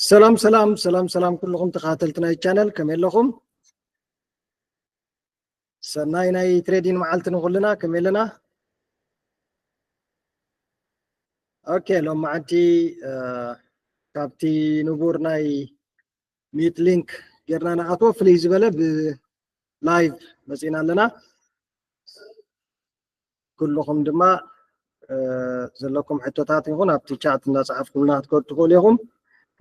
ሰላም ሰላም ሰላም ሰላም ኩልኹም ተኸታተልቲ ናይ ቻነል፣ ከመይ ኣለኹም? ሰናይ ናይ ትሬዲን መዓልቲ ንኹልና። ከመይ ኣለና? ኦኬ፣ ሎም መዓልቲ ካብቲ ንቡር ናይ ሚት ሊንክ ጌርና ንኣትዎ ፍልይ ዝበለ ብላይቭ መፂና ኣለና። ኩልኹም ድማ ዘለኩም ሕቶታት ይኹን ኣብቲ ቻት እናፀሓፍኩምና ክትከዱ ትኽእሉ ኢኹም።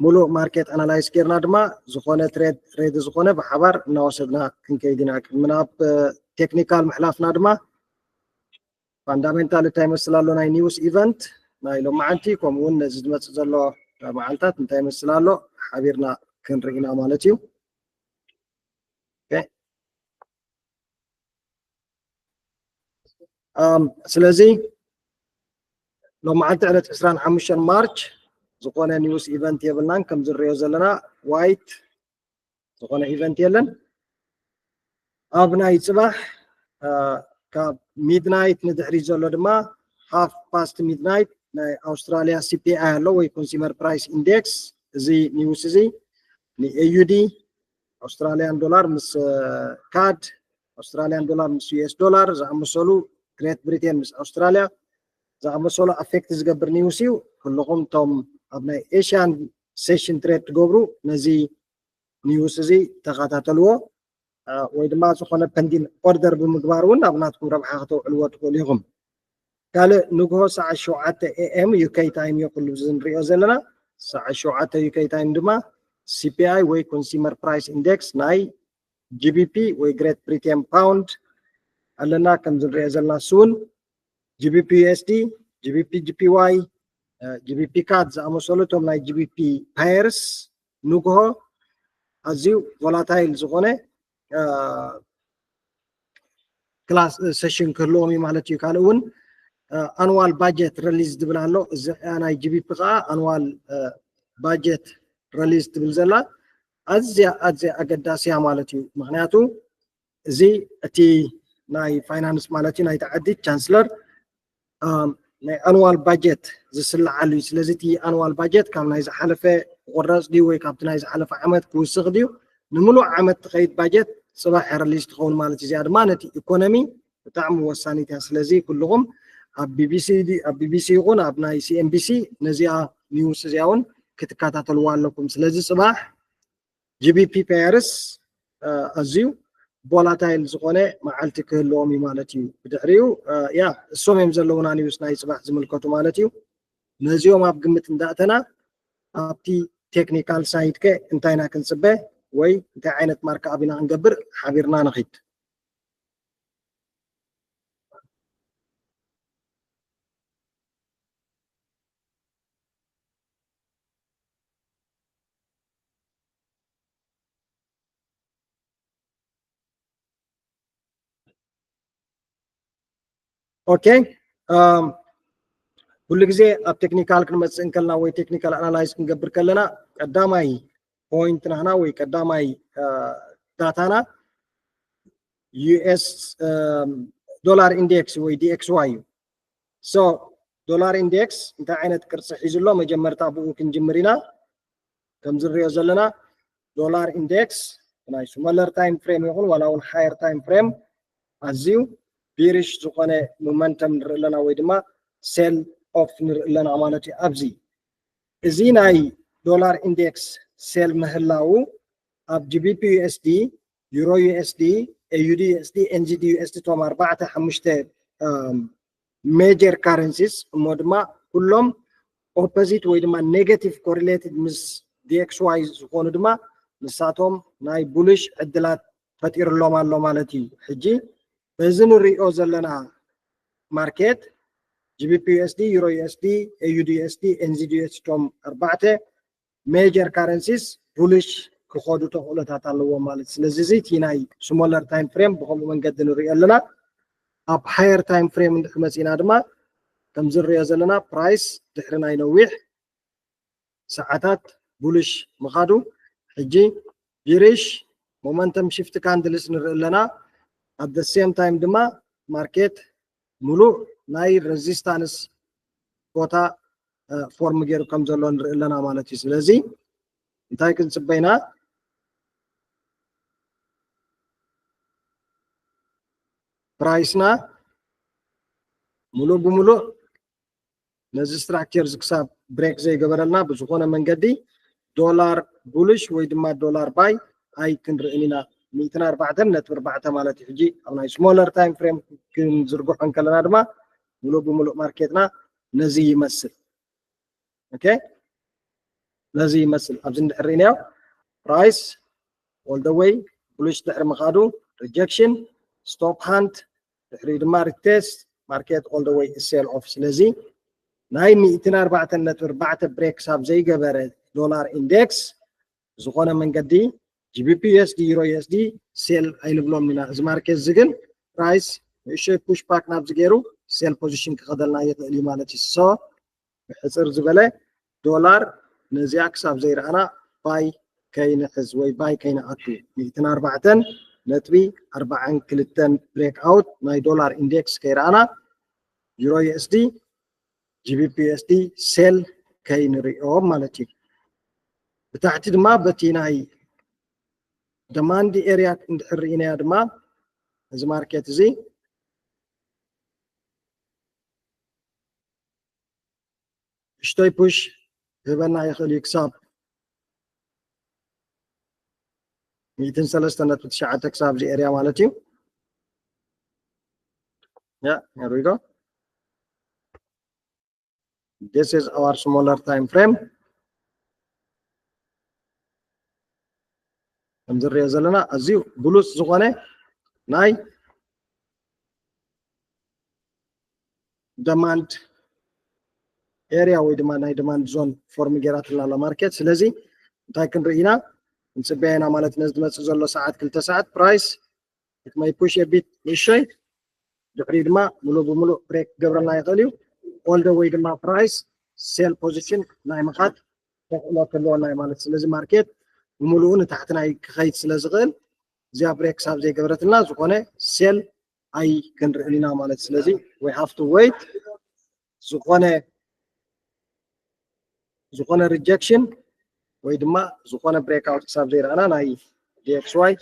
ሙሉእ ማርኬት ኣናላይስ ጌርና ድማ ዝኾነ ትሬድ ሬዲ ዝኾነ ብሓባር እናወሰድና ክንከይድ ኢና። ቅድሚ ናብ ቴክኒካል ምሕላፍና ድማ ፋንዳሜንታል እንታይ ይመስል ኣሎ ናይ ኒውስ ኢቨንት ናይ ሎማዓንቲ፣ ከምኡ እውን ነዚ ዝመፅእ ዘሎ መዓልታት እንታይ ይመስል ኣሎ ሓቢርና ክንርኢ ኢና ማለት እዩ። ስለዚ ሎማዓንቲ ዕለት ዕስራን ሓሙሽተን ማርች ዝኾነ ኒውስ ኢቨንት የብልናን። ከም ዝንሪኦ ዘለና ዋይት ዝኾነ ኢቨንት የለን። ኣብ ናይ ፅባሕ ካብ ሚድናይት ንድሕሪት ዘሎ ድማ ሃፍ ፓስት ሚድናይት ናይ ኣውስትራሊያ ሲፒኣይ ኣሎ ወይ ኮንሱመር ፕራይስ ኢንዴክስ። እዚ ኒውስ እዚ ንኤዩዲ ኣውስትራሊያን ዶላር ምስ ካድ ኣውስትራሊያን ዶላር ምስ ዩኤስ ዶላር ዝኣመሰሉ፣ ግሬት ብሪቴን ምስ ኣውስትራሊያ ዝኣመሰሉ ኣፌክት ዝገብር ኒውስ እዩ። ኩልኹም እቶም ኣብ ናይ ኤሽያን ሴሽን ትሬድ ትገብሩ ነዚ ኒውስ እዚ ተኸታተልዎ፣ ወይ ድማ ዝኾነ ፐንዲን ኦርደር ብምግባር እውን ኣብ ናትኩም ረብሓ ከተውዕልዎ ትኽእሉ ኢኹም። ካልእ ንግሆ ሰዓት ሸውዓተ ኤኤም ዩኬ ታይም እዩ ኩሉ እዚ ንሪኦ ዘለና። ሰዓት ሸውዓተ ዩኬ ታይም ድማ ሲፒኣይ ወይ ኮንሱመር ፕራይስ ኢንዴክስ ናይ ጂቢፒ ወይ ግሬት ብሪቴን ፓውንድ ኣለና። ከምዚ ንሪኦ ዘለና እሱ እውን ጂቢፒ ዩኤስዲ፣ ጂቢፒ ጂፒዋይ፣ ጂቢፒ ካድ ዝኣመሰሉ እቶም ናይ ጂቢፒ ፓየርስ ንግሆ ኣዝዩ ቮላታይል ዝኾነ ክላስ ሴሽን ክህልዎም እዩ ማለት እዩ። ካልእ እውን ኣኑዋል ባጀት ረሊዝ ዝብል ኣሎ። እዚ ናይ ጂቢፒ ከዓ ኣኑዋል ባጀት ረሊዝ ትብል ዘላ ኣዝያ ኣዝያ ኣገዳሲያ ማለት እዩ። ምክንያቱ እዚ እቲ ናይ ፋይናንስ ማለት እዩ ናይቲ ዓዲ ቻንስለር ናይ ኣኑዋል ባጀት ዝስልዓሉ እዩ። ስለዚ እቲ ኣኑዋል ባጀት ካብ ናይ ዝሓለፈ ክቁረፅ ድዩ ወይ ካብቲ ናይ ዝሓለፈ ዓመት ክውስኽ ድዩ ንምሉእ ዓመት ትኸይድ ባጀት ፅባሕ እያ ረሊዝ ትኸውን ማለት እዩ። እዚኣ ድማ ነቲ ኢኮኖሚ ብጣዕሚ ወሳኒት እያ። ስለዚ ኩልኹም ኣብ ቢቢሲ ዲ- ኣብ ቢቢሲ ይኹን ኣብ ናይ ሲኤንቢሲ ነዚኣ ኒውስ እዚኣ እውን ክትከታተልዋ ኣለኩም። ስለዚ ፅባሕ ጂቢፒ ፔየርስ ኣዝዩ ቮላታይል ዝኾነ መዓልቲ ክህልዎም እዩ ማለት እዩ። ብድሕሪኡ ያ እሶም እዮም ዘለውና ኒውስ ናይ ፅባሕ ዝምልከቱ ማለት እዩ። ነዚኦም ኣብ ግምት እንዳእተና ኣብቲ ቴክኒካል ሳይድ ከ እንታይ ኢና ክንፅበ ወይ እንታይ ዓይነት ማርክ ኣቢና ክንገብር ሓቢርና ንኺድ። ኦኬ፣ ኩሉ ግዜ ኣብ ቴክኒካል ክንመፅእ እንከልና ወይ ቴክኒካል ኣናላይዝ ክንገብር ከለና ቀዳማይ ፖይንት ናህና ወይ ቀዳማይ ዳታና ዩኤስ ዶላር ኢንዴክስ ወይ ዲኤክስዋይ እዩ። ሶ ዶላር ኢንዴክስ እንታይ ዓይነት ቅርፂ ሒዙ ኣሎ መጀመርታ ብኡ ክንጅምር ኢና። ከምዚ ንሪኦ ዘለና ዶላር ኢንዴክስ ናይ ስሞለር ታይም ፍሬም ይኹን ዋላ እውን ሃየር ታይም ፍሬም ኣዝዩ ቢሪሽ ዝኾነ ሞመንተም ንርኢ ኣለና ወይ ድማ ሴል ኦፍ ንርኢ ኣለና ማለት እዩ። ኣብዚ እዚ ናይ ዶላር ኢንዴክስ ሴል ምህላው ኣብ ጂቢፒ ዩኤስዲ፣ ዩሮ ዩኤስዲ፣ ኤዩዲ ዩኤስዲ፣ ኤንዚዲ ዩኤስዲ እቶም ኣርባዕተ ሓሙሽተ ሜጀር ካረንሲስ እሞ ድማ ኩሎም ኦፖዚት ወይ ድማ ኔጋቲቭ ኮሪሌትድ ምስ ዲኤክስዋይ ዝኾኑ ድማ ንሳቶም ናይ ቡልሽ ዕድላት ፈጢርሎም ኣሎ ማለት እዩ። ሕጂ በዚ ንሪኦ ዘለና ማርኬት ጂቢፒ ዩኤስዲ፣ ዩሮ ዩኤስዲ፣ ኤዩዲ ዩኤስዲ፣ ኤንዚዲ ዩኤስዲ እቶም ኣርባዕተ ሜጀር ካረንሲስ ቡልሽ ክኸዱ ተኽእሎታት ኣለዎም ማለት እዩ። ስለዚ እዚ እቲ ናይ ስሞለር ታይም ፍሬም ብከምኡ መንገዲ ንሪኦ ኣለና። ኣብ ሃየር ታይም ፍሬም እንድሕር መፂና ድማ ከምዚ ንሪኦ ዘለና ፕራይስ ድሕሪ ናይ ነዊሕ ሰዓታት ቡልሽ ምኻዱ ሕጂ ቢሪሽ ሞመንተም ሽፍት ካንድልስ ንርኢ ኣለና። ኣት ሴም ታይም ድማ ማርኬት ሙሉእ ናይ ሬዚስታንስ ቦታ ፎርም ገይሩ ከም ዘሎ ንርኢ ኣለና ማለት እዩ። ስለዚ እንታይ ክንፅበይና? ፕራይስና ሙሉእ ብሙሉእ ነዚ ስትራክቸር ክሳብ ብሬክ ዘይገበረልና ብዝኾነ መንገዲ ዶላር ቡልሽ ወይ ድማ ዶላር ባይ ኣይክንርእን ኢና። ሚእትን ኣርባዕተን ነጥቢ ኣርባዕተ ማለት እዩ። ሕጂ ኣብ ናይ ስሞለር ታይም ፍሬም ክንዝርግሖ እንከለና ድማ ሙሉእ ብሙሉእ ማርኬትና ነዚ ይመስል። ኦኬ፣ ነዚ ይመስል። ኣብዚ እንድሕር ርኢናዮ ፕራይስ all the way ቡልሽ ድሕሪ ምኻዱ ሪጀክሽን፣ ስቶፕ ሃንት፣ ድሕሪ ድማ ሪቴስት፣ ማርኬት all the way ሴል ኦፍ። ስለዚ ናይ ሚእትን ኣርባዕተን ነጥቢ ኣርባዕተ ብሬክ ሳብ ዘይገበረ ዶላር ኢንዴክስ ዝኾነ መንገዲ ጂ ቢ ፒ ዩ ኤስ ዲ፣ ዩሮ ዩ ኤስ ዲ ሴል ኣይንብሎም ኢና። እዚ ማርኬት እዚ ግን ፕራይስ ንእሽተይ ፑሽ ባክ ናብዚ ገይሩ ሴል ፖዚሽን ክኸደልና ይኽእል እዩ ማለት እዩ። ሶ ብሕፅር ዝበለ ዶላር ነዚኣ ክሳብ ዘይረኣና ባይ ከይንሕዝ ወይ ባይ ከይንኣቱ፣ ሚእትን ኣርባዕተን ነጥቢ ኣርባዓን ክልተን ብሬክ ኣውት ናይ ዶላር ኢንዴክስ ከይረኣና ዩሮ ዩ ኤስ ዲ፣ ጂ ቢ ፒ ዩ ኤስ ዲ ሴል ከይንሪኦ ማለት እዩ። ብታሕቲ ድማ በቲ ናይ ደማንድ ኤርያ እንድሕር ርኢናያ ድማ እዚ ማርኬት እዚ እሽተይ ፑሽ ክህበና ይኽእል እዩ ክሳብ ሚእትን ሰለስተ ነጥቢ ትሽዓተ ክሳብ እዚ ኤርያ ማለት እዩ። Yeah, here we go. This is our smaller time frame. ከም ዝሪኦ ዘለና ኣዝዩ ብሉጽ ዝኾነ ናይ ደማንድ ኤርያ ወይ ድማ ናይ ደማንድ ዞን ፎርም ገይራትና ኣላ ማርኬት። ስለዚ እንታይ ክንርኢ ኢና? ክንፅበያ ኢና ማለት ነዚ ዝመፅእ ዘሎ ሰዓት ክልተ ሰዓት ፕራይስ it may push a bit ንእሽተይ ድሕሪ ድማ ሙሉእ ብሙሉእ ብሬክ ክገብረልና ይኽእል እዩ። All the way ድማ ፕራይስ ሴል ፖዚሽን ናይ ምኻድ ተኽእሎ ክህልወና እዩ ማለት። ስለዚ ማርኬት ብምሉኡ ንታሕቲ ናይ ክኸይድ ስለ ዝኽእል እዚኣ ብሬክ ሳብ ዘይገበረትና ዝኾነ ሴል ኣይክንርእን ኢና ማለት። ስለዚ we have to wait ዝኾነ ዝኾነ ሪጀክሽን ወይ ድማ ዝኾነ ብሬክ ኣውት ክሳብ ዘይረኣና ናይ ዲ ኤክስ ዋይ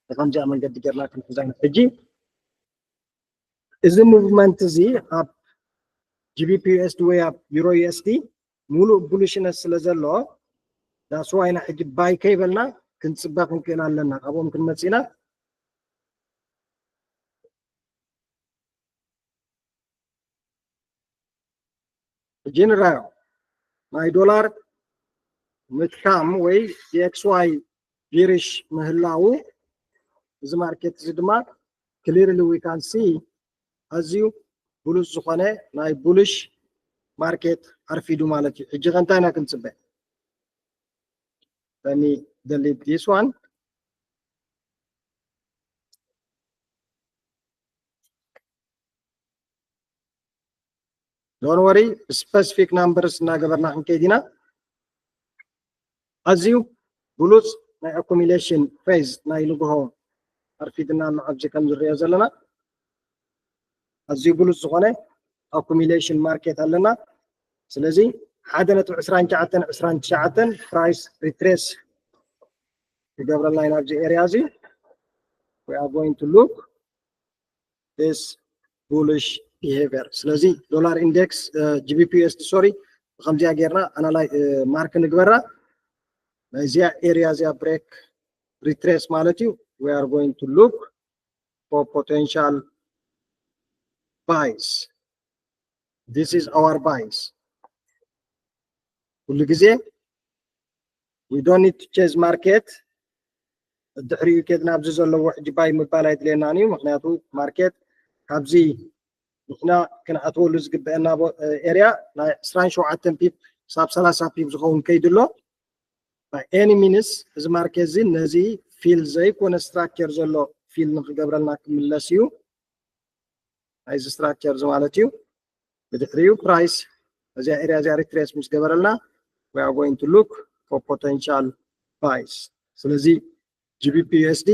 ብከምዚኣ መንገዲ ጌርና ክንሕዛ ኢና። ሕጂ እዚ ሙቭመንት እዚ ኣብ ጂ ቢ ፒ ዩ ኤስ ዲ ወይ ኣብ ዩሮ ዩ ኤስ ዲ ሙሉእ ቡሊሽነስ ስለ ዘሎ that's why ኢና ሕጂ ባይ ከይበልና ክንፅበ ክንክእል ኣለና። ኣብኦም ክንመፅእ ኢና። ሕጂ ንራዮ ናይ ዶላር ምትካም ወይ ዲ ኤክስ ዋይ ቢሪሽ ምህላው እዚ ማርኬት እዚ ድማ clearly we can see ኣዝዩ ብሉጽ ዝኾነ ናይ ቡሊሽ ማርኬት ኣርፊዱ ማለት እዩ። ሕጂ ከ እንታይ ኢና ክንጽበ? Let me delete this one. Don't worry, specific numbers እናገበርና ክንከይድ ኢና። ኣዝዩ ብሉጽ ናይ ኣኩሚሌሽን ፌዝ ናይ ንግሆ ኣርፊድና ኣሎ። ኣብዚ ከም ዝሪኦ ዘለና ኣዝዩ ብሉጽ ዝኾነ ኣኩሚሌሽን ማርኬት ኣለና። ስለዚ ሓደ ነጥቢ ዕስራን ትሽዓተን ዕስራን ትሽዓተን ፕራይስ ሪትሬስ ይገብረልና ኢና ኣብዚ ኤርያ እዚ። We are going to look this bullish behavior። ስለዚ ዶላር ኢንዴክስ ጂ ቢ ፒ ዩ ኤስ ዲ ሶሪ ብከምዚኣ ጌርና ኣናላይ ማርክ ንግበራ። ናይዚኣ ኤርያ እዚኣ ብሬክ ሪትሬስ ማለት እዩ። We are going to look for potential buys. This is our buys. ኩሉ ግዜ we don't need to chase market። ድሕሪኡ ኬድና ኣብዚ ዘለዎ ሕጂ ባይ ምባል ኣይድልየናን እዩ። ምክንያቱ ማርኬት ካብዚ ንሕና ክንኣትወሉ ዝግበአና ኤርያ ናይ ዕስራን ሸውዓተን ፒፕ ክሳብ ሰላሳ ፒፕ ዝኸውን ከይዱ ኣሎ። By any means እዚ ማርኬት እዚ ነዚ ፊል ዘይኮነ ስትራክቸር ዘሎ ፊል ንክገብረልና ክምለስ እዩ። ናይዚ ስትራክቸር እዚ ማለት እዩ። ብድሕሪኡ ፕራይስ እዚኣ ኤርያ እዚኣ ሪትሬስ ምስ ገበረልና we are going to look for potential buys። ስለዚ ጂ ቢ ፒ ዩ ኤስ ዲ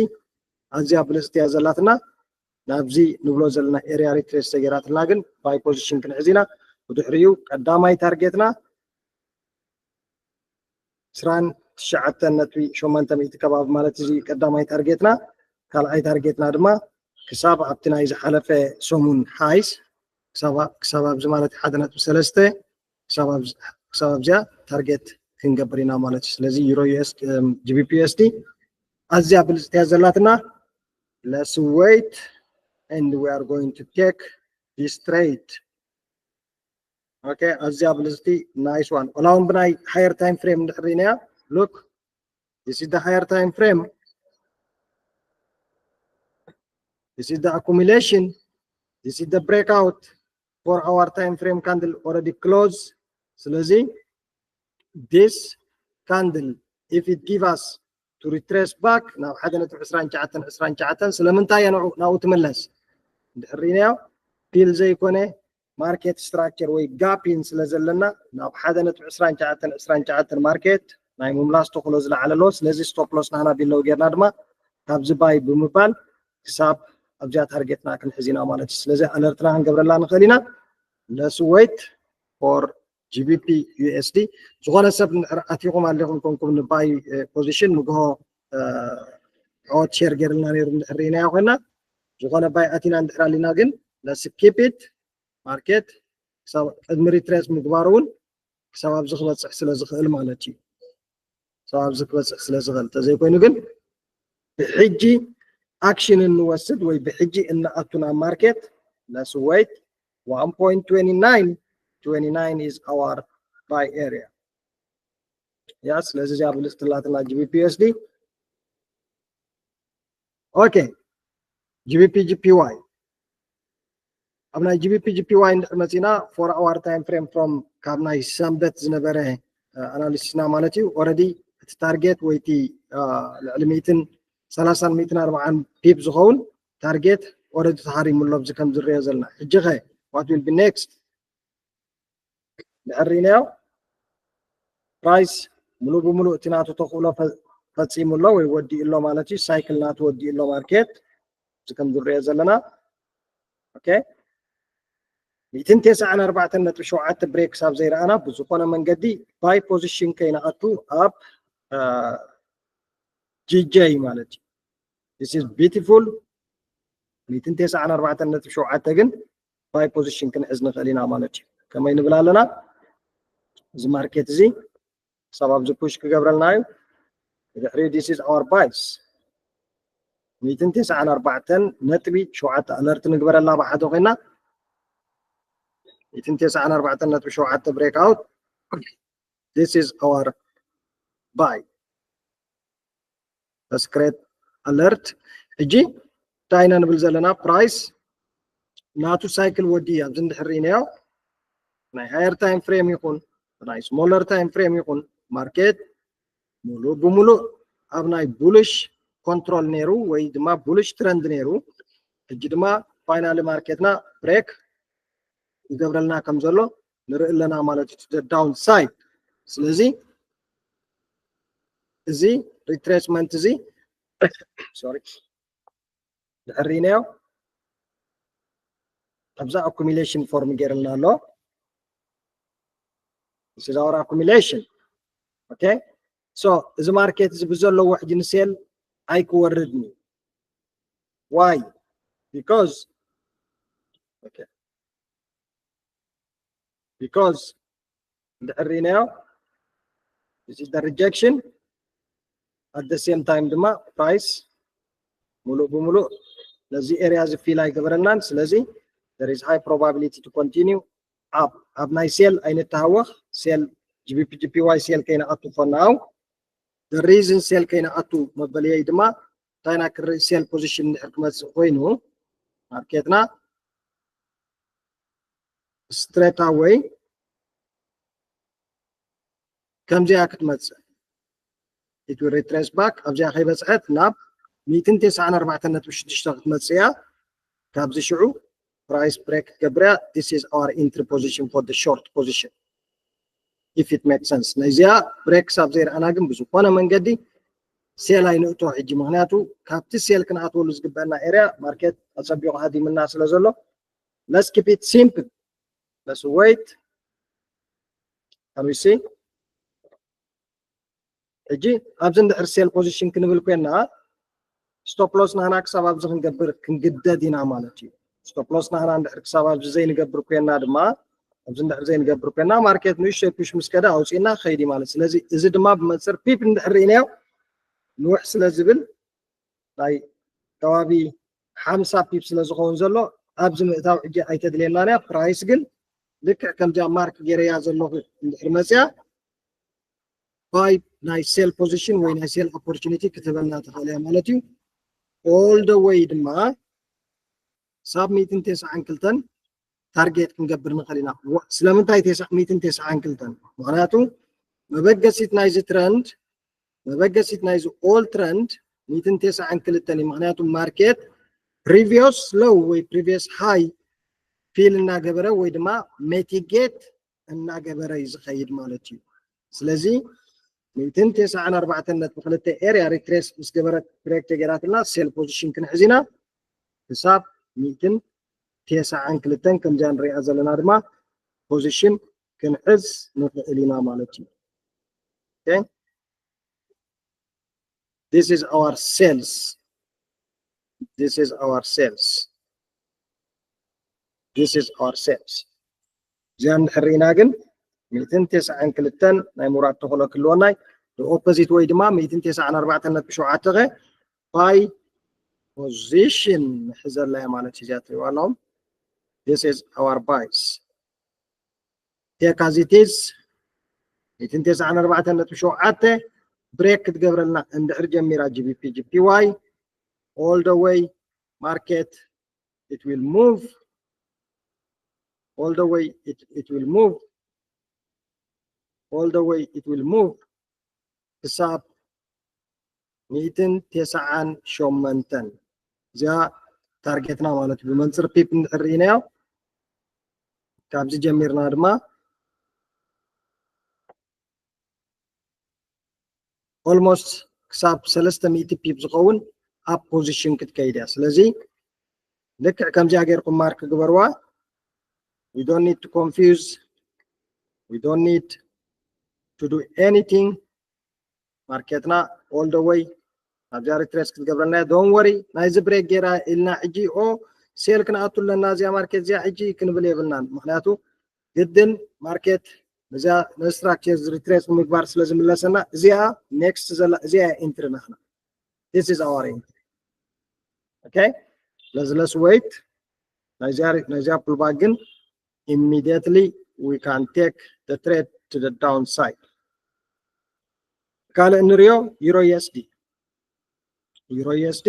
ኣዝያ ብልፅቲ እያ ዘላትና። ናብዚ ንብሎ ዘለና ኤርያ ሪትሬስ ተገይራትና ግን ባይ ፖዚሽን ክንሕዝ ኢና። ብድሕሪኡ ቀዳማይ ታርጌትና ዕስራን ትሽዓተ ነጥቢ ሸሞንተ ሚእቲ ከባቢ ማለት እዚ ቀዳማይ ታርጌትና። ካልኣይ ታርጌትና ድማ ክሳብ ኣብቲ ናይ ዝሓለፈ ሰሙን highs ክሳብ ኣብዚ ማለት ሓደ ነጥቢ ሰለስተ ክሳብ ኣብዚኣ ታርጌት ክንገብር ኢና ማለት እዩ። ስለዚ ዩሮ ዩኤስ ጂቢፒ ዩኤስዲ ኣዝያ ብልፅቲ እያ ዘላትና። Let's wait and we are going to take this trade. Okay, ኣዝያ ብልፅቲ nice one። ወላ እውን ብናይ higher time frame እንድሕር ርኢናያ look, this is the higher time frame, this is the accumulation, this is the breakout. Four hour time frame candle already close። ስለዚ this candle, if it give us to retrace back ናብ ሓደ ነጥቢ ዕስራን ትሽዓተን ዕስራን ትሽዓተን፣ ስለምንታይ እያ ንዑ ናብኡ ትምለስ? እንድሕር ርኢናዮ ፊል ዘይኮነ ማርኬት ስትራክቸር ወይ ጋፕ ኢን ስለ ዘለና ናብ ሓደ ነጥቢ ዕስራን ትሽዓተን ዕስራን ትሽዓተን ማርኬት ናይ ምምላስ ተኽእሎ ዝለዓለ ኣሎ። ስለዚ ስቶፕ ሎስ ናህና ቢለው ጌርና ድማ ካብዚ ባይ ብምባል ክሳብ ኣብዚኣ ታርጌትና ክንሕዝ ኢና ማለት እዩ። ስለዚ ኣለርትና ክንገብረላ ንኽእል ኢና። Let's wait for ጂቢፒ ዩኤስዲ። ዝኾነ ሰብ እንድሕር ኣቲኹም ኣሊኹም ኮንኩም ንባይ ፖዚሽን ንግሆ ኦት ሼር ገይርልና ነይሩ እንድሕር ርኢናዮ ኮይና፣ ዝኾነ ባይ ኣቲና እንድሕር ኣሊና ግን let's keep it ማርኬት ክሳብ ቅድሚ ሪትሬስ ምግባሩ እውን ክሳብ ኣብዚ ክበፅሕ ስለ ዝኽእል ማለት እዩ። ክሳብ ኣብዚ ክበፅሕ ስለ ዝኽእል፣ እንተዘይኮይኑ ግን ብሕጂ ኣክሽን እንወስድ ወይ ብሕጂ እንኣቱ ናብ ማርኬት። Let's wait. One point twenty nine, twenty nine is our buy area. ያ ስለዚ እዚኣ ብልፅቲ ኣላትና ጂቢፒ ዩኤስዲ። ኦኬ፣ ጂቢፒ ጂፒዋይ። ኣብ ናይ ጂቢፒ ጂፒዋይ እንድሕር መፂና four hour time frame from ካብ ናይ ሰንበት ዝነበረ ኣናሊሲስና ማለት እዩ። ኦረዲ እቲ ታርጌት ወይ እቲ ልዕሊ ሚእትን ሰላሳን ሚእትን ኣርባዓን ፒፕ ዝኸውን ታርጌት ኦረዲ ተሃሪሙ ኣሎ። ኣብዚ ከም ዝረኦ ዘለና ሕጂ ኸ what will be next? ድሕር ርኢናዮ ፕራይስ ሙሉእ ብሙሉእ እቲ ናቱ ተኽእሎ ፈ- ፈፂሙ ኣሎ ወይ ወዲኡ ኣሎ ማለት እዩ። ሳይክል ናቱ ወዲኡ ኣሎ ማርኬት። እዚ ከም ዝረኦ ዘለና ኦኬ፣ ሚእትን ተስዓን ኣርባዕተን ነጥቢ ሸውዓተ ብሬክ ክሳብ ዘይረኣና ብዝኾነ መንገዲ ባይ ፖዚሽን ከይንኣቱ ኣብ ጂጄ ማለት እዩ። This is beautiful። ሚእትን ተስዓን ኣርባዕተን ነጥቢ ሸውዓተ ግን ባይ ፖዚሽን ክንሕዝ ንኽእል ኢና ማለት እዩ። ከመይ ንብል ኣለና? እዚ ማርኬት እዚ ክሳብ ኣብዚ ፑሽ ክገብረልና እዩ። ድሕሪ this is our buys። ሚእትን ተስዓን ኣርባዕተን ነጥቢ ሸውዓተ ኣለርት ንግበረላ ብሓደ ኮይና፣ ሚእትን ተስዓን ኣርባዕተን ነጥቢ ሸውዓተ ብሬክ ኣውት። This is our buy። Let's create alert። ሕጂ እንታይ ኢና ንብል ዘለና? ፕራይስ ናቱ ሳይክል ወዲ ኣብዚ እንድሕር ርኢናዮ ናይ ሃየር ታይም ፍሬም ይኹን ናይ ስሞለር ታይም ፍሬም ይኹን ማርኬት ሙሉእ ብሙሉእ ኣብ ናይ ቡልሽ ኮንትሮል ነይሩ ወይ ድማ ቡልሽ ትረንድ ነይሩ። ሕጂ ድማ ፋይናሊ ማርኬትና ብሬክ ይገብረልና ከም ዘሎ ንርኢ ኣለና ማለት እዩ። ዳውን ሳይድ። ስለዚ እዚ ሪትሬስመንት እዚ ሶሪ ድሕር ርኢናዮ ኣብዛ ኣኩሚሌሽን ፎርም ገይርልና ኣሎ። This is our accumulation. Okay, so እዚ ማርኬት እዚ ብዘለዎ ሕጂ ንሴል ኣይክወርድን እዩ። Why? Because okay, because እንድሕር ርኢናዮ this is the rejection, at the same time ድማ ፕራይስ ሙሉእ ብሙሉእ ነዚ ኤሪያ እዚ ፊል ኣይገበረልናን። ስለዚ there is high probability to continue up። ኣብ ናይ ሴል ኣይንተሃወኽ። ሴል ጂቢፒ ጂፒዋይ ሴል ከይንኣቱ for now። The reason ሴል ከይንኣቱ መበልየይ ድማ እንታይ ኢና ክርኢ? ሴል ፖዚሽን እንድሕር ክመፅእ ኮይኑ ማርኬትና ስትሬት ኣወይ ከምዚኣ ክትመፅእ it will retrace back ኣብዚኣ ከይበፅሐት ናብ ሚእትን ተስዓን ኣርባዕተን ነጥቢ ሽዱሽተ ክትመፅእ እያ። ካብዚ ሽዑ ፕራይስ ብሬክ ክትገብር እያ። This is our entry position for the short position if it makes sense። ናይዚኣ ብሬክ ክሳብ ዘይረኣና ግን ብዝኾነ መንገዲ ሴል ኣይንእቶ ሕጂ፣ ምክንያቱ ካብቲ ሴል ክንኣትወሉ ዝግበአና ኤሪያ ማርኬት ኣፀቢቑ ሃዲምና ስለ ዘሎ let's keep it simple. Let's wait. Can we see? ሕጂ ኣብዚ እንድሕር sell position ክንብል ኮይና stop loss ናህና ክሳብ ኣብዚ ክንገብር ክንግደድ ኢና ማለት እዩ። Stop loss ናህና እንድሕር ክሳብ ኣብዚ ዘይንገብር ኮይና ድማ ኣብዚ እንድሕር ዘይንገብር ኮይና market ንእሽተይ push ምስ ከደ ኣውፂእና ክኸይድ እዩ ማለት። ስለዚ እዚ ድማ ብመንፅር pip እንድሕር ርኢናዮ ንውሕ ስለ ዝብል ናይ ከባቢ ሓምሳ pip ስለ ዝኸውን ዘሎ ኣብዚ ምእታው ሕጂ ኣይተድልየናን እያ። Price ግን ልክዕ ከምዚኣ mark ገይረያ ዘለኹ እንድሕር መፅያ buy ናይ sell position ወይ ናይ sell opportunity ክትህበና ትኽእል እያ ማለት እዩ። All the way ድማ ክሳብ ሚእትን ተስዓን ክልተን target ክንገብር ንኽእል ኢና። ስለምንታይ ሚእትን ተስዓን ክልተን? ምኽንያቱ መበገሲት ናይዚ trend መበገሲት ናይዚ all trend ሚእትን ተስዓን ክልተን እዩ። ምኽንያቱ market previous low ወይ previous high fill እናገበረ ወይ ድማ mitigate እናገበረ እዩ ዝኸይድ ማለት እዩ። ስለዚ ሚእትን ተስዓን ኣርባዕተን ነጥቢ ክልተ area retrace ምስ ገበረት break ተገይራትና sell position ክንሕዝ ኢና። ክሳብ ሚእትን ተስዓን ክልተን ከምዚኣ ንሪኣ ዘለና ድማ position ክንሕዝ ንኽእል ኢና ማለት እዩ። Okay? This is our sales. This is our sales. This is our sales. እዚኣ እንድሕር ርኢና ግን ሚእትን ተስዓን ክልተን ናይ ምውራድ ተኽእሎ ክህልወና እዩ። The opposite ወይ ድማ ሚእትን ተስዓን ኣርባዕተን ነጥቢ ሸውዓተ ከ buy position ንሕዘላ እያ ማለት እዩ። እዚኣ ትሪእዋ ኣለኹም። This is our buys. Take as it is ሚእትን ተስዓን ኣርባዕተን ነጥቢ ሸውዓተ break ክትገብረልና እንድሕር ጀሚራ GBP JPY all the way market it will move all the way it, it will move all the way it will move ክሳብ ሚእትን ተስዓን ሸሞንተን እዚኣ ታርጌትና ማለት እዩ። ብመንፅር pip እንድሕር ርኢናዮ ካብዚ ጀሚርና ድማ almost ክሳብ ሰለስተ ሚእቲ pip ዝኸውን ኣብ position ክትከይድ እያ። ስለዚ ልክዕ ከምዚኣ ጌርኩም mark ግበርዋ። We don't need to confuse. We don't need to do anything. ማርኬትና all the way ኣብዚኣ retrace ክትገብረልና እያ። Don't worry ናይዚ break ጌራ ኢልና ሕጂ ኦ sell ክንኣቱ ኣለና እዚኣ market እዚኣ ሕጂ ክንብል የብልናን። ምኽንያቱ ግድን market ነዚኣ ን structure retrace ንምግባር ስለ ዝምለሰና እዚኣ next ዘላ እዚኣ እያ entry ናትና። This is our entry. Okay? ስለዚ let's wait ናይዚኣ pullback ግን immediately we can take the trade to the downside። ካልእ እንሪኦ Euro USD Euro USD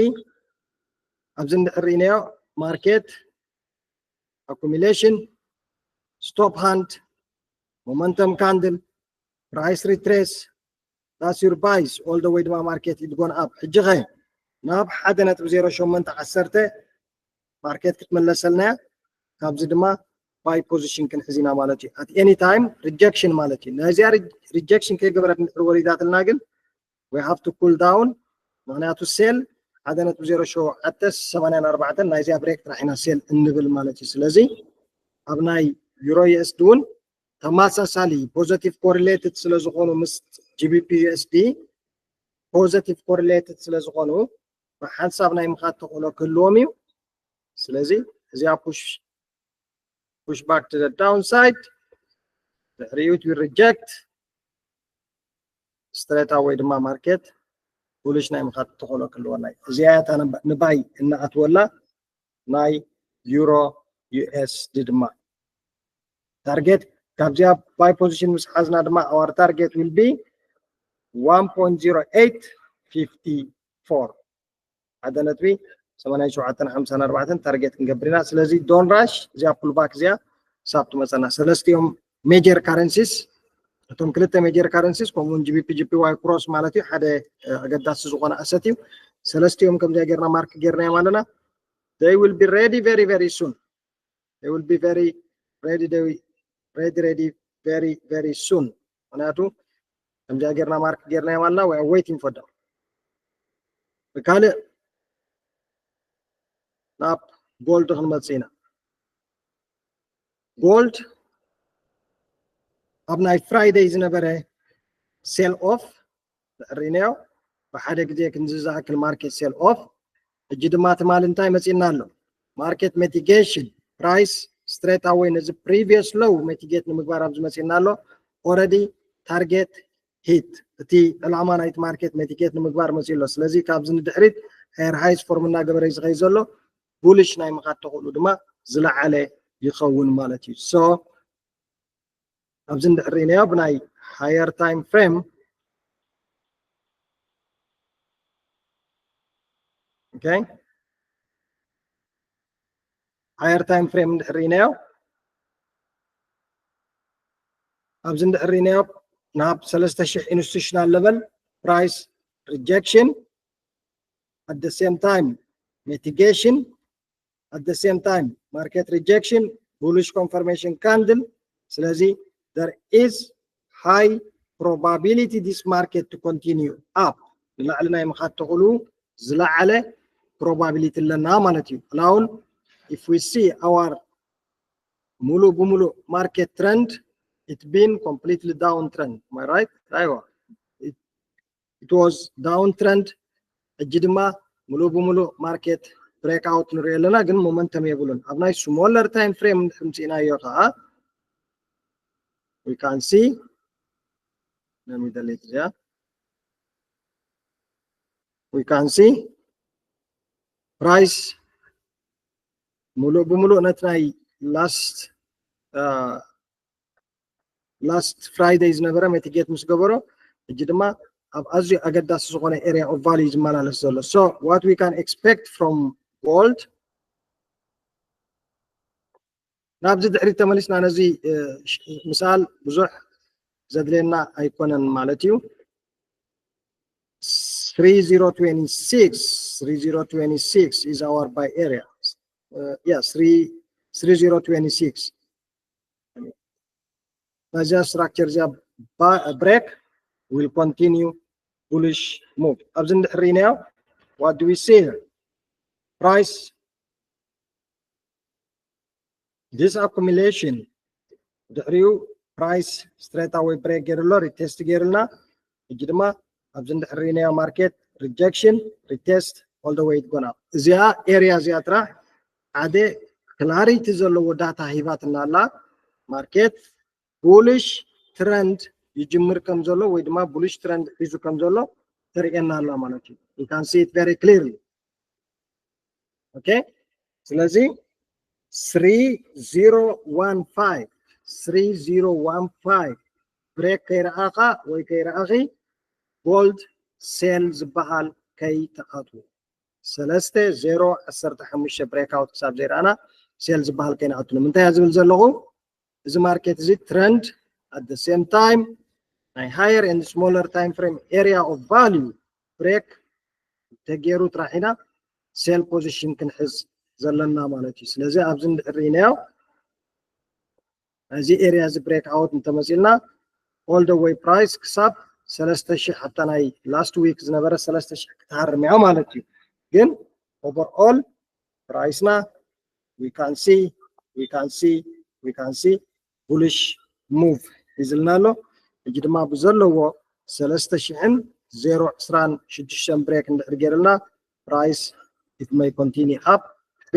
ኣብዚ እንድሕር ርኢናዮ market accumulation stop hunt momentum candle price retrace that's your buys all the way ድማ market it gone up። ሕጂ ኸ ናብ ሓደ ነጥቢ ዜሮ ሸሞንተ ዓሰርተ market ክትመለሰልና እያ። ካብዚ ድማ buy position ክንሕዝ ኢና ማለት እዩ። At any time rejection ማለት እዩ። ናይዚኣ rejection ከይገበረት እንድሕር ወሪዳትልና ግን we have to cool down ምኽንያቱ sell ሓደ ነጥቢ ዜሮ ሸውዓተ ሰማንያን ኣርባዕተን ናይዚኣ break ጥራሕ ኢና sell እንብል ማለት እዩ። ስለዚ ኣብ ናይ Euro USD እውን ተመሳሳሊ positive correlated ስለ ዝኾኑ ምስ GBP USD positive correlated ስለ ዝኾኑ ብሓንሳብ ናይ ምኻድ ተኽእሎ ክህልዎም እዩ። ስለዚ እዚኣ push push back to the downside ድሕሪኡ it will reject straight away ድማ market bullish ናይ ምኻድ ተኽእሎ ክህልወና እዩ። እዚኣ እያ እታ ን buy እንኣትወላ ናይ Euro USD ድማ target ካብዚኣ buy position ምስ ሓዝና ድማ our target will be one point zero eight fifty four ሓደ ነጥቢ ሰማንያን ሸውዓተን ሓምሳን ኣርባዕተን target ክንገብር ኢና። ስለዚ don't rush እዚኣ pullback እዚኣ ክሳብ ትመፀና ሰለስቲኦም major currencies እቶም ክልተ major currencies ከምኡውን GBP JPY cross ማለት እዩ ሓደ ኣገዳሲ ዝኾነ asset እዩ። ሰለስቲኦም ከምዚኣ ጌርና mark ጌርናዮም ኣለና። They will be ready very very soon. They will be very ready ready ready very very soon. ምኽንያቱ ከምዚኣ ጌርና mark ጌርናዮም ኣለና። We are waiting for them. ብካልእ ናብ gold ክንመፅእ ኢና። Gold ኣብ ናይ Friday ዝነበረ sell off ርኢናዮ። ብሓደ ግዜ ክንዚ ዝኣክል market sell off። ሕጂ ድማ ትማሊ እንታይ መፂና ኣሎ? Market mitigation price straight away ነዚ previous low mitigate ንምግባር ኣብዚ መፂና ኣሎ። Already target hit፣ እቲ ዕላማ ናይቲ market mitigate ንምግባር መፂኡ ኣሎ። ስለዚ ካብዚ ንድሕሪት higher highs form እናገበረ እዩ ዝኸይድ ዘሎ። Bullish ናይ ምኻድ ተኽእሎ ድማ ዝለዓለ ይኸውን ማለት እዩ። So ኣብዚ እንድሕር ርኢናዮ ብናይ higher time frame፣ okay፣ higher time frame እንድሕር ርኢናዮ፣ ኣብዚ እንድሕር ርኢናዮ ናብ ሰለስተ ሽሕ institutional level price rejection, at the same time mitigation, at the same time market rejection, bullish confirmation candle። ስለዚ there is high probability this market to continue up፣ ንላዕሊ ናይ ምኻድ ተኽእሎ ዝለዓለ probability ኣለና ማለት እዩ። Now if we see our ሙሉእ ብሙሉእ market trend, it been completely down trend, am I right? ኣይዋ፣ it was down trend። ሕጂ ድማ ሙሉእ ብሙሉእ market breakout ንሪኦ ኣለና፣ ግን momentum የብሉን። ኣብ ናይ smaller time frame እንድሕር ምፅኢናዮ ከዓ we can see፣ let me delete እዚኣ፣ we can see price ሙሉእ ብሙሉእ ነቲ ናይ last last Friday ዝነበረ mitigate ምስ ገበሮ፣ ሕጂ ድማ ኣብ ኣዝዩ ኣገዳሲ ዝኾነ area of value ዝመላለስ ዘሎ። So what we can expect from gold? ናብዚ ድሕሪት ተመሊስና ነዚ ምስኣል ብዙሕ ዘድልየና ኣይኮነን ማለት እዩ። Three zero twenty-six, three zero twenty-six is our buy area. Uh, yeah, three, three zero twenty-six. ነዚኣ structure እዚኣ break, will continue bullish move። ኣብዚ እንድሕር ርኢናዮ፣ what do we see here? Price, this accumulation፣ ድሕሪኡ price straight away break ገይሩ ኣሎ፣ retest ገይሩልና። ሕጂ ድማ ኣብዚ እንድሕር ርኢናዮ market rejection፣ retest all the way to go up። እዚኣ area እዚኣ ጥራሕ ሓደ clarity ዘለዎ data ሂባትና ኣላ። Market bullish trend ይጅምር ከም ዘሎ ወይ ድማ bullish trend ሒዙ ከም ዘሎ ተርእየና ኣላ ማለት እዩ። You can see it very clearly። Okay፣ ስለዚ three zero one five፣ three zero one five break ከይረኣኻ ወይ ከይረኣኺ gold sell ዝበሃል ከይትኣትዉ። ሰለስተ ዜሮ ዓሰርተ ሓሙሽተ breakout ክሳብ ዘይረኣና sell ዝበሃል ከይንኣቱ። ንምንታይ እያ ዝብል ዘለኹ? እዚ market እዚ trend፣ at the same time ናይ higher and smaller time frame area of value break ተገይሩ ጥራሕ ኢና sell position ክንሕዝ ዘለና ማለት እዩ። ስለዚ ኣብዚ እንድሕር ርኢናዮ፣ እዚ area እዚ breakout እንተመፂልና፣ all the way price ክሳብ ሰለስተ ሽሕ፣ ኣብታ ናይ last week ዝነበረ ሰለስተ ሽሕ ክትሃርም እያ ማለት እዩ። ግን overall price ና we can see, we can see, we can see bullish move ሒዝልና ኣሎ። ሕጂ ድማ ብዘለዎ ሰለስተ ሽሕን ዜሮ ዕስራን ሽዱሽተን break እንድሕር ገይርልና፣ price it may continue up፣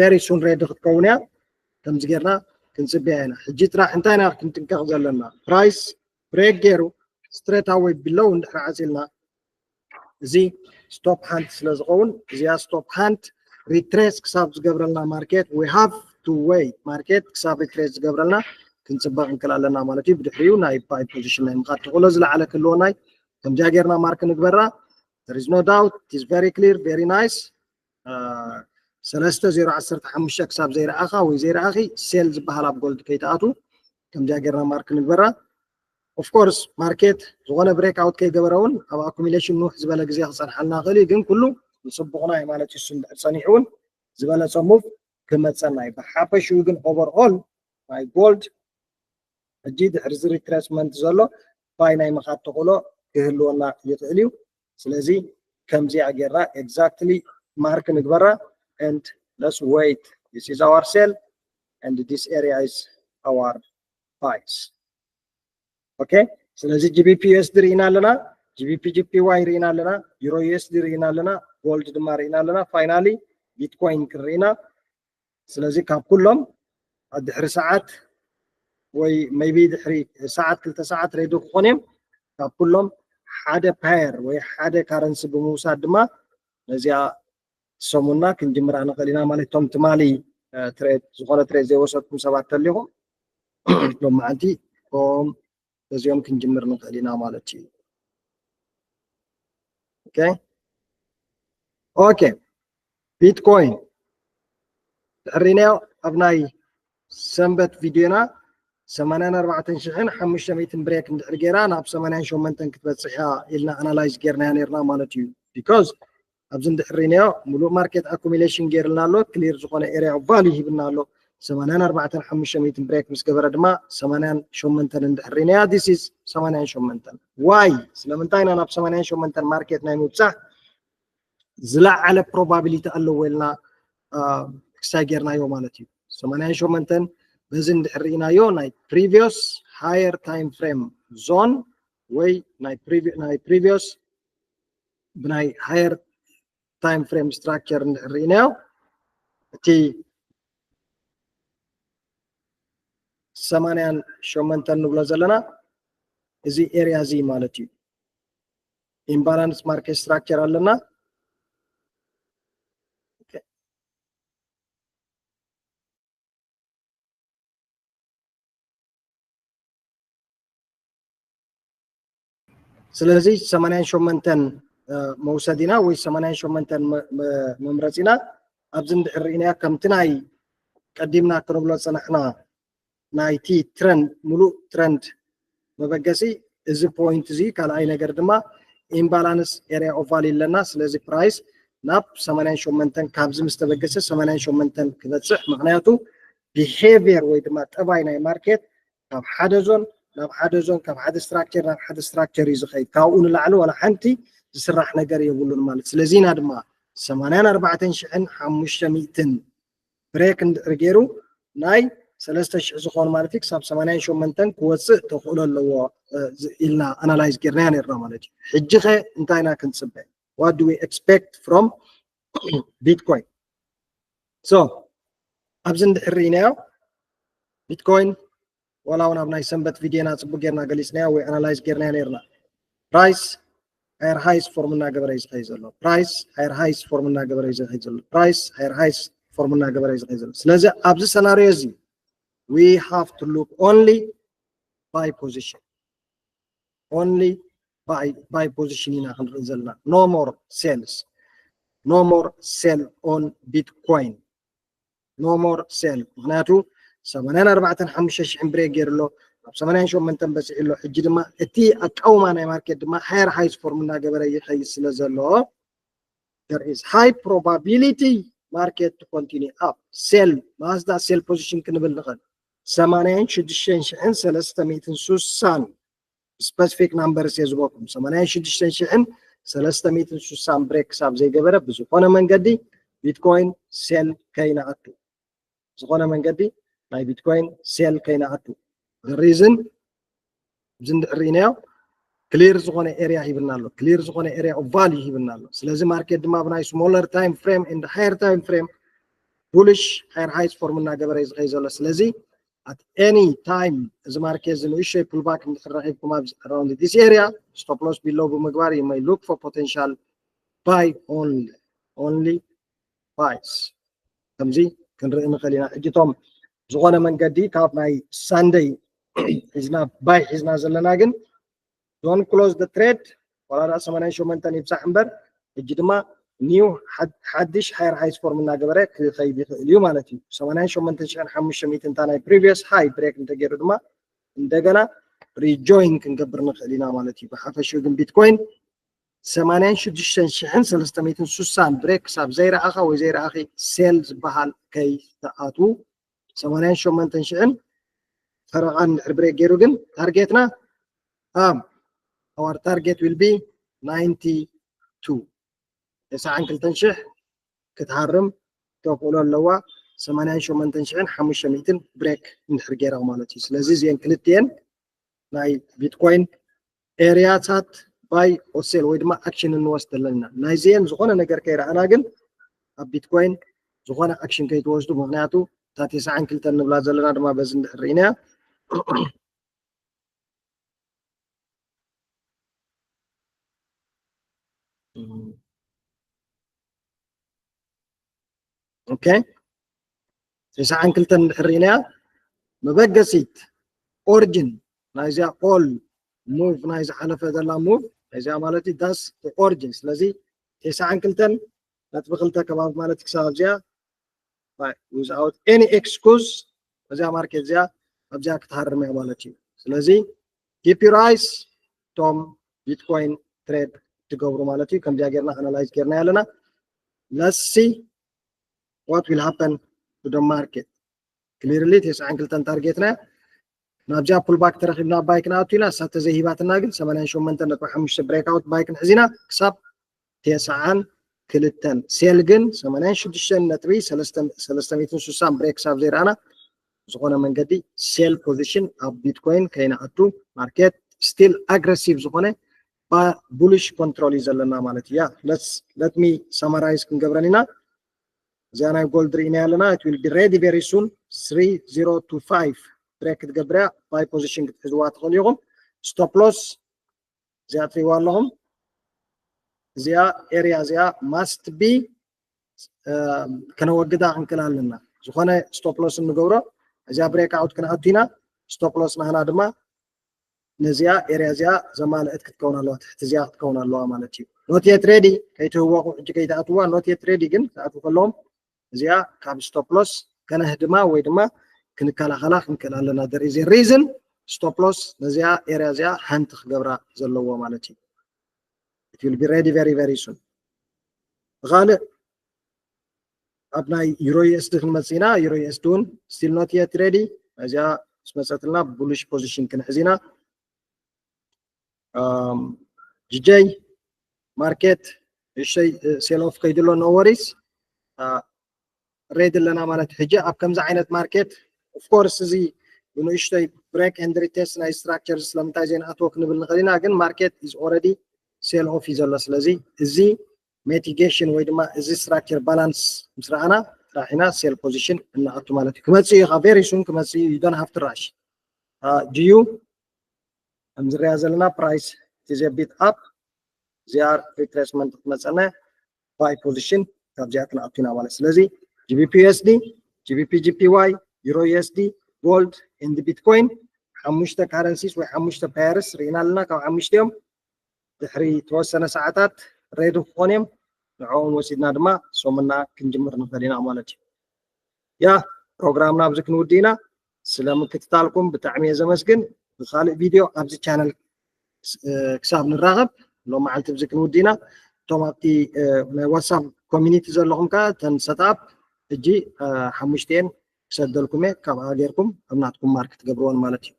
very soon ready ክትከውን እያ። ከምዚ ጌርና ክንፅበያ ኢና። ሕጂ ጥራሕ እንታይ ኢና ክንጥንቀቕ ዘለና? Price break ገይሩ straight away below እንድሕር ዓፂልና፣ እዚ stop hunt ስለ ዝኸውን፣ እዚኣ stop hunt retrace ክሳብ ዝገብረልና market, we have to wait market ክሳብ retrace ዝገብረልና ክንፅበቕ እንክእል ኣለና ማለት እዩ። ብድሕሪኡ ናይ buy position ናይ ምኻድ ተኽእሎ ዝለዓለ ክህልወና እዩ። ከምዚኣ ጌርና mark ንግበራ። There is no doubt, it is very clear, very nice። ሰለስተ ዜሮ ዓሰርተ ሓሙሽተ ክሳብ ዘይረኣኻ ወይ ዘይረኣኺ sell ዝበሃል ኣብ gold ከይትኣቱ፣ ከምዚኣ ጌርና mark ንግበራ። Of course market ዝኾነ breakout ከይገበረ እውን ኣብ accumulation ንውሕ ዝበለ ግዜ ክፀንሓልና ይኽእል እዩ፣ ግን ኩሉ ንፅቡቕና እዩ ማለት እዩ። እሱ እንድሕር ፀኒሑ እውን ዝበለፀ move ክመፀና እዩ። ብሓፈሽኡ ግን overall ናይ gold ሕጂ ድሕሪ እዚ retracement ዘሎ buy ናይ ምኻድ ተኽእሎ ክህልወና ይኽእል እዩ። ስለዚ ከምዚኣ ጌርና exactly mark ንግበራ and let's wait, this is our sell and this area is our buys። Okay፣ ስለዚ GBP USD ርኢና ኣለና። GBP JPY ርኢና ኣለና፣ Euro USD ርኢና ኣለና፣ Gold ድማ ርኢና ኣለና። Finally Bitcoin ክንርኢ ኢና። ስለዚ ካብ ኩሎም ኣብ ድሕሪ ሰዓት ወይ maybe ድሕሪ ሰዓት ክልተ ሰዓት ready ክኾኑ እዮም። ካብ ኩሎም ሓደ pair ወይ ሓደ currency ብምውሳድ ድማ ነዚኣ ሰሙንና ክንጅምራ ንኽእል ኢና ማለት። እቶም ትማሊ trade ዝኾነ trade ዘይወሰድኩም ሰባት ተሊኹም ሎማዓንቲ እዚኦም ክንጅምር ንኽእል ኢና ማለት እዩ። Okay okay Bitcoin ድሕሪናዮ ኣብ ናይ ሰንበት ቪድዮና ሰማንያን ኣርባዕተን ሽሕን ሓሙሽተ ሚእትን break እንድሕር ገይራ ናብ ሰማንያን ሸሞንተን ክትበፅሕ እያ ኢልና analyze ገይርናያ ነርና ማለት እዩ። Because ኣብዚ እንድሕር ርኢናዮ ሙሉእ market accumulation ገይርልና ኣሎ፣ clear ዝኾነ area of value ሂብና ኣሎ። ሰማንያን ኣርባዕተን ሓሙሽተ ሚእትን break ምስ ገበረ ድማ ሰማንያን ሸሞንተን እንድሕር ርኢናያ this is ሰማንያን ሸሞንተን። Why? ስለምንታይ ኢና ናብ ሰማንያን ሸሞንተን market ናይ ምብፃሕ ዝለዓለ probability ኣለዎ ኢልና ክሳይ ገይርናዮ ማለት እዩ። ሰማንያን ሸሞንተን በዚ እንድሕር ርኢናዮ ናይ previous higher time frame zone ወይ ናይ previous ብናይ higher time frame structure እንድሕር ርኢናዮ እቲ ሰማንያን ሸሞንተን ንብሎ ዘለና እዚ area እዚ ማለት እዩ። Imbalance market structure ኣለና። ስለዚ ሰማንያን ሸሞንተን መውሰዲና ወይ ሰማንያን ሸሞንተን መምረፂና ኣብዚ እንድሕር ርኢናያ ከምቲ ናይ ቀዲምና ክንብሎ ዝፀናሕና ናይቲ trend ሙሉእ trend መበገሲ እዚ point እዚ ካልኣይ ነገር ድማ imbalance area of value ኣለና። ስለዚ price ናብ ሰማንያን ሸሞንተን ካብዚ ምስ ተበገሰ ሰማንያን ሸሞንተን ክበፅሕ ምክንያቱ behavior ወይ ድማ ጠባይ ናይ market ካብ ሓደ zone ናብ ሓደ zone ካብ ሓደ structure ናብ ሓደ structure እዩ ዝኸይድ። ካብኡ ንላዕሊ ዋላ ሓንቲ ዝስራሕ ነገር የብሉን ማለት ስለዚ ኢና ድማ ሰማንያን ኣርባዕተን ሽሕን ሓሙሽተ ሚእትን break እንድሕር ገይሩ ናይ ሰለስተ ሽሕ ዝኾኑ ማለት እዩ ክሳብ ሰማንያን ሸሞንተን ክወፅእ ተኽእሎ ኣለዎ ኢልና analyze ገይርናያ ነርና ማለት እዩ። ሕጂ ኸ እንታይ ኢና ክንፅበ? What do we expect from Bitcoin? So ኣብዚ እንድሕር ርኢናዮ Bitcoin ዋላ እውን ኣብ ናይ ሰንበት ቪድዮና ፅቡቅ ጌርና ገሊፅናዮ ወይ analyze ጌርናዮ ነርና። Price higher highs form እናገበረ እዩ ዝኸይድ ዘሎ። Price higher highs form እናገበረ እዩ ዝኸይድ ዘሎ። Price higher highs form እናገበረ እዩ ዝኸይድ ዘሎ። ስለዚ ኣብዚ scenario እዚ we have to look only buy position only buy position ኢና ክንርኢ ዘለና። No more sales, no more sell on Bitcoin, no more sell። ምክንያቱ ሰማንያን ኣርባዕተን ሓሙሽተ ሽሕን break ገይሩ ኣሎ፣ ኣብ ሰማንያን ሸሞንተን በፂሑ ኣሎ። ሕጂ ድማ እቲ ኣቃውማ ናይ market ድማ higher highs form እናገበረ ይኸይድ ስለ ዘሎ there is high probability market to continue up. Sell Mazda sell position ክንብል ንኽእል። ሰማንያን ሽዱሽተ ሽሕን ሰለስተ ሚእትን ስሳን specific numbers እየ ዝበኩም። ሰማንያን ሽዱሽተ ሽሕን ሰለስተ ሚእትን ስሳን break ክሳብ ዘይገበረ ብዝኾነ መንገዲ Bitcoin sell ከይንኣቱ ዝኾነ መንገዲ ናይ Bitcoin sell ከይንኣቱ reason እዚ እንድሕር ርኢናዮ clear ዝኾነ area ሂብና ኣሎ። Clear ዝኾነ area of value ሂብና ኣሎ። ስለዚ market ድማ ብናይ smaller time frame and higher time frame bullish higher highs form እናገበረ እዩ ዝኸይድ ዘሎ። ስለዚ at any time እዚ market እዚ ንእሽተይ pullback እንድሕር ረኺብኩም ኣብዚ around this area stop loss below ብምግባር you may look for potential buy only only buys ከምዚ ክንርኢ ንኽእል ኢና። ሕጂ እቶም ዝኾነ መንገዲ ካብ ናይ Sunday ሒዝና buy ሒዝና ዘለና ግን don't close the trade ዋላ ደኣ ሰማንያን ሸሞንተን ይብፃሕ እምበር ሕጂ ድማ new ሓድሽ higher highs form እናገበረ ክኸይድ ይኽእል እዩ ማለት እዩ። ሰማንያን ሸሞንተን ሽሕን ሓሙሽተ ሚእትን እታ ናይ previous high break እንተገይሩ ድማ እንደገና rejoin ክንገብር ንኽእል ኢና ማለት እዩ። ብሓፈሽኡ ግን Bitcoin ሰማንያን ሽዱሽተን ሽሕን ሰለስተ ሚእትን ስሳን break ክሳብ ዘይረኣኻ ወይ ዘይረኣኺ sell ዝበሃል ከይትኣትዉ ሰማንያን ሸሞንተን ሽሕን ፈረቓን እንድሕር break ገይሩ ግን target ና um our target will be ninety two ተስዓን ክልተን ሽሕ ክትሃርም ተኽእሎ ኣለዋ። ሰማንያን ሸሞንተን ሽሕን ሓሙሽተ ሚእትን break እንድሕር ገይራ ማለት እዩ። ስለዚ እዚአን ክልቲአን ናይ Bitcoin area ታት buy or sell ወይ ድማ action እንወስድ ኣለና። ናይዚአን ዝኾነ ነገር ከይረኣና ግን ኣብ ቢትኮይን ዝኾነ action ከይትወስዱ፣ ምክንያቱ እታ ተስዓን ክልተን ንብላ ዘለና ድማ በዚ እንድሕር ርኢናያ። ኦኬ፣ ተስዓን ክልተን እንድሕር ርኢናያ፣ መበገሲት፣ ኦሪጂን ናይዚኣ ኦል ሙቭ፣ ናይ ዝሓለፈ ዘላ ሙቭ ናይዚኣ ማለት እዩ፣ that's the origin። ስለዚ ተስዓን ክልተን ነጥቢ ክልተ ከባቢ ማለት ክሳብ ኣብዚኣ without any excuse እዚኣ ማርኬት እዚኣ ኣብዚኣ ክትሃርም እያ ማለት እዩ። ስለዚ keep your eyes እቶም ቢትኮይን ትሬድ ትገብሩ ማለት እዩ። ከምዚኣ ጌርና ኣናላይዝ ጌርና ኣለና። Let's see what will happen to the market። Clearly ተስዓን ክልተን ታርጌትና ናብዚኣ ፑልባክ ተረኺብና ባይ ክንኣቱ ኢና። እሳ ተዘይሂባትና ግን ሰማንያን ሸሞንተን ነጥቢ ሓሙሽተ ብሬክኣውት ባይ ክንሕዝ ኢና ክሳብ ተስዓን ክልተን። ሴል ግን ሰማንያን ሽዱሽተን ነጥቢ ሰለስተ ሚእትን ስሳን ብሬክ ክሳብ ዘይረኣና ዝኾነ መንገዲ ሴል ፖዚሽን ኣብ ቢትኮይን ከይንኣቱ፣ ማርኬት ስቲል ኣግረሲቭ ዝኾነ ቡሊሽ ኮንትሮል እዩ ዘለና ማለት እዩ። Let me summarize ክንገብረን ኢና። እዚኣ ናይ ጎልድ ርኢና ኣለና። It will be ready very soon። Three zero two five ብሬክ ክትገብር እያ። ባይ ፖዚሽን ክትሕዝዋ ትኽእሉ ኢኹም። ስቶፕ ሎስ እዚኣ ትሪእዋ ኣለኹም። እዚኣ ኤሪያ እዚኣ ማስት ቢ ከነወግዳ ክንክእል ኣለና። ዝኾነ ስቶፕ ሎስ እንገብሮ እዚኣ ብሬክ ኣውት ክንኣቱ ኢና። ስቶፕ ሎስ ናህና ድማ ነዚኣ ኤሪያ እዚኣ ዘማልአት ክትከውን ኣለዋ፣ ትሕቲ እዚኣ ክትከውን ኣለዋ ማለት እዩ። Not yet ready ከይትህወቑ፣ ሕጂ ከይትኣትዋ። Not yet ready ግን ትኣትዉ ከለዎም እዚኣ ካብ ስቶፕ ሎስ ከነህድማ ወይ ድማ ክንከላኸላ ክንክእል ኣለና። There is a reason ስቶፕ ሎስ ነዚኣ ኤሪያ እዚኣ ሃንት ክገብራ ዘለዎ ማለት እዩ። It will be ready very very soon። ብኻልእ ኣብ ናይ ዩሮ ዩኤስዲ ክንመጽእ ኢና። ዩሮ ዩኤስዲ እውን still not yet ready። እዚኣ ምስ መጸትልና ቡሊሽ ፖዚሽን ክንሕዝ ኢና። ጂጀይ ማርኬት እሸይ ሴል ኦፍ ከይድሎ፣ no worries። ሬድ ኣለና ማለት ሕጂ ኣብ ከምዚ ዓይነት ማርኬት ኦፍኮርስ እዚ ንእሽተይ ብሬክ ኤንድ ሪቴስት ናይ ስትራክቸር ስለምንታይ ዘይንኣትዎ ክንብል ንኽእል ኢና፣ ግን ማርኬት is already ሴል ኦፍ እዩ ዘሎ። ስለዚ እዚ ሜቲጌሽን ወይ ድማ እዚ ስትራክቸር ባላንስ ምስ ረኣና ጥራሕ ኢና ሴል ፖዚሽን እንኣቱ ማለት እዩ። ክመፅእ እዩ፣ very soon ክመፅእ እዩ። You don't have to rush። ጂዩ ከም ዝረኣ ዘለና ፕራይስ is a bit up። እዚኣ ሪትሬስመንት ክትመፀና ባይ ፖዚሽን ካብዚኣ ክንኣቱ ኢና ማለት። ስለዚ ጂቢፒ ዩኤስዲ፣ ጂቢፒ ጂፒዋይ፣ ዩሮ ዩኤስዲ፣ ጎልድ ኤንድ ቢትኮይን፣ ሓሙሽተ ካረንሲስ ወይ ሓሙሽተ ፓየርስ ርኢና ኣለና። ካብ ሓሙሽቲኦም ድሕሪ ተወሰነ ሰዓታት ሬዲ ክኾኑ እዮም። ንዕኦም ወሲድና ድማ ሰሙንና ክንጅምር ንኽእል ኢና ማለት እዩ። ያ ፕሮግራምና ኣብዚ ክንውድእ ኢና። ስለ ምክትታልኩም ብጣዕሚ እየ ዘመስግን። ብኻልእ ቪድዮ ኣብዚ ቻነል ክሳብ ንራኸብ ሎም መዓልቲ ኣብዚ ክንውድእ ኢና። እቶም ኣብቲ ናይ ዋትሳፕ ኮሚኒቲ ዘለኹም ከኣ እተን ሰትኣፕ ሕጂ ሓሙሽቲኤን ክሰደልኩም እየ። ካብኣ ጌርኩም ኣብ ናትኩም ማርክ ትገብርዎን ማለት እዩ።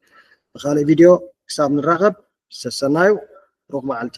ብኻልእ ቪድዮ ክሳብ ንራኸብ ሰሰናዩ፣ ሩኽ መዓልቲ።